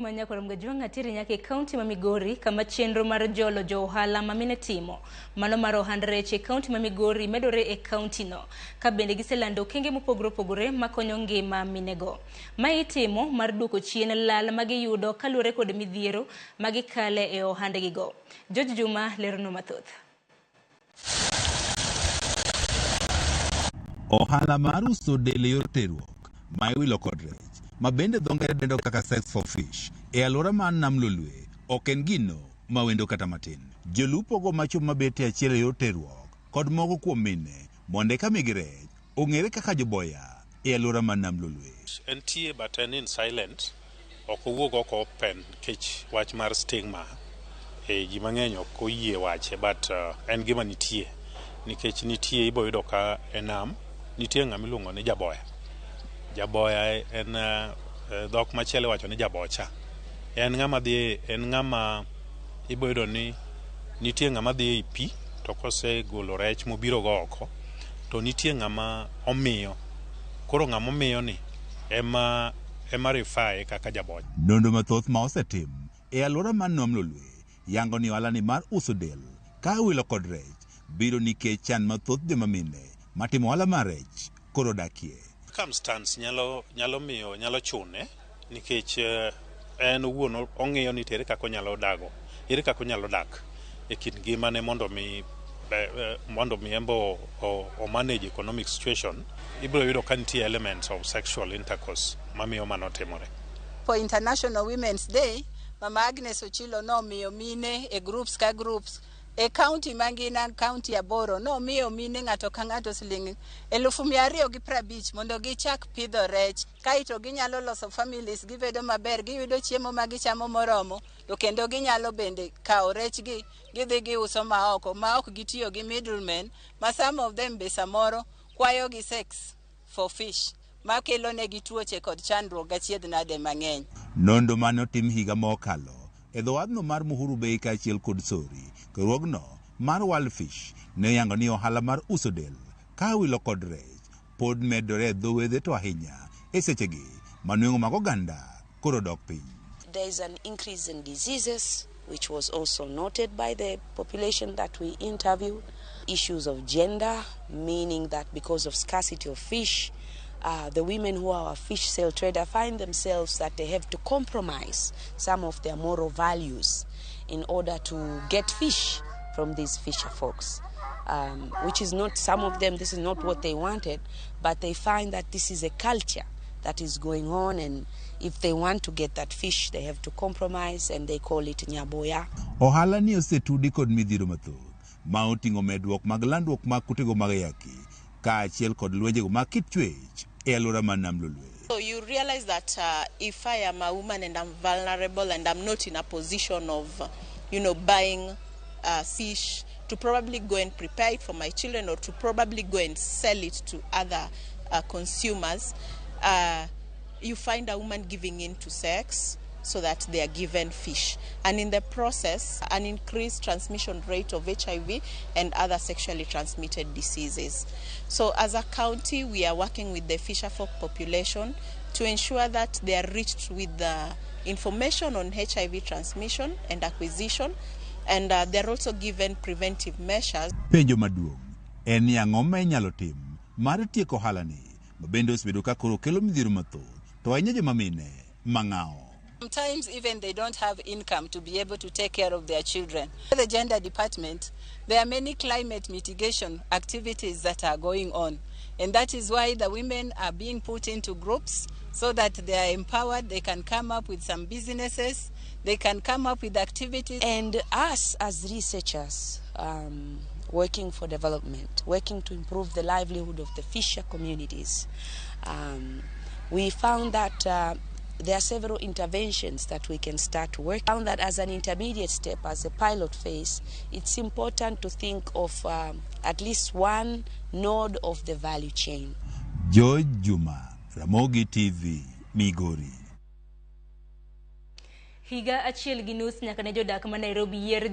Manyakwar Mgajwang'a tiri nyaka e kaunti ma Migori kama chenro mar jolo jo ohala ma mine timo. Mano mar ohand rech e kaunti ma Migori medore e kaunti no. Ka bende giselando okenge mopogore opogore makonyo ngima minego. Ma itimo mar duoko chien lal ma giyudo kaluwore kod midhiero ma gikale e ohandgigo. George Juma lerono mathoth. Ohala mar uso del e yor terruok ma iwilo kod rech ma bende dho ngere dendo kaka sex for fish e alwora mar Nam Lolwe ok en gino ma wendo kata matin. Jolupo go macho mabet e achiel e yor terruok kod moko kuom mine mondo eka migi rech ong'ere kaka joboya e alwora mar Nam Lolwe. Entie, but en in silent, ok owuog oko open nikech wach mar stigma. Ji mang'eny ok oyie wache, but en gima nitie nikech nitie ibo yudo ka e nam nitie ng'ama iluongo ni jaboya. Jaboya en dhok machielo iwacho ni jabocha. En ng'ama dhi, en ng'ama ibo yudo ni nitie ng'ama dhi ei pi to kosegolo rech mobiro go oko to nitie ng'ama omiyo. Koro ng'ama omiyo ni ema refer kaka jabocha. Nonro mathoth ma osetim e alwora mar Nam Lolwe yango ni ohala ni mar uso del ka iwilo kod rech biro nikech chan mathoth joma mine matimo ohala mar rech koro odakie. Circumstance nyalo miyo, nyalo chune nikech en owuon ong'iyo ni ere kaka onyalo dago, ere kaka onyalo dak e kit ngimane mondo mi en be o manage economic situation. Ibiro yudo ka nitie elements of sexual intercourse mamiyo mano timore. For International Women's Day, Mama Agnes Ochilo nomiyo mine e groups ka groups e county mangina, county 8, nomiyo mine ng'ato ka ng'ato siling 250,000 mondo gichak pidho rech. Kaeto ginyalo loso families, gibedo maber, giyudo chiemo ma gichamo moromo, to kendo ginyalo bende kawo rech gi gidhi giuso maoko ma ok gitiyo gi middlemen, ma some of them be samoro kwayo gi sex for fish makelo negi tuoche kod chandruok gachiedh nade mang'eny. Nonro mane otim higa mokalo e dho wadhno mar Muhuru Bay kaachiel kod Sori, riwruogno mar World Fish ne oyango ni ohala mar uso del ka wilo kod rech pod medore e dho wedhe, to ahinya e sechegi ma nweng'o mag oganda koro dok piny. There is an increase in diseases, which was also noted by the population that we interviewed. Issues of gender, meaning that because of scarcity of fish, the women who are fish sale trader find themselves that they have to compromise some of their moral values in order to get fish from these fisher folks. Which is not, some of them, this is not what they wanted, but they find that this is a culture that is going on, and if they want to get that fish, they have to compromise, and they call it nyaboya. Ohala ni osetudi kod midhiero mathoth ma oting'o medruok mag landruok mag kutego mag ayaki kaachiel kod lwenjego mag kit chwech e alwora mar Nam Lolwe. So you realize that if I am a woman and I'm vulnerable and I'm not in a position of buying fish to probably go and prepare it for my children or to probably go and sell it to other consumers, you find a woman giving in to sex so that they are given fish. And in the process, an increased transmission rate of HIV and other sexually transmitted diseases. So as a county, we are working with the fisherfolk population to ensure that they are reached with the information on HIV transmission and acquisition, and they're also given preventive measures. Penjo maduong' en ni ang'o ma inyalo tim mar tieko ohala ni ma bende osebedo ka koro kelo midhiero mathoth to ahinya joma mine mang'awo. Sometimes even they don't have income to be able to take care of their children. The gender department, there are many climate mitigation activities that are going on. And that is why the women are being put into groups so that they are empowered, they can come up with some businesses, they can come up with activities. And us as researchers working for development, working to improve the livelihood of the fisher communities, we found that there are several interventions that we can start to work. Found that as an intermediate step, as a pilot phase, it's important to think of at least one node of the value chain. George Juma, Ramogi TV, Migori. Higa 1.5 nyaka ne jodak ma Nairobi yier.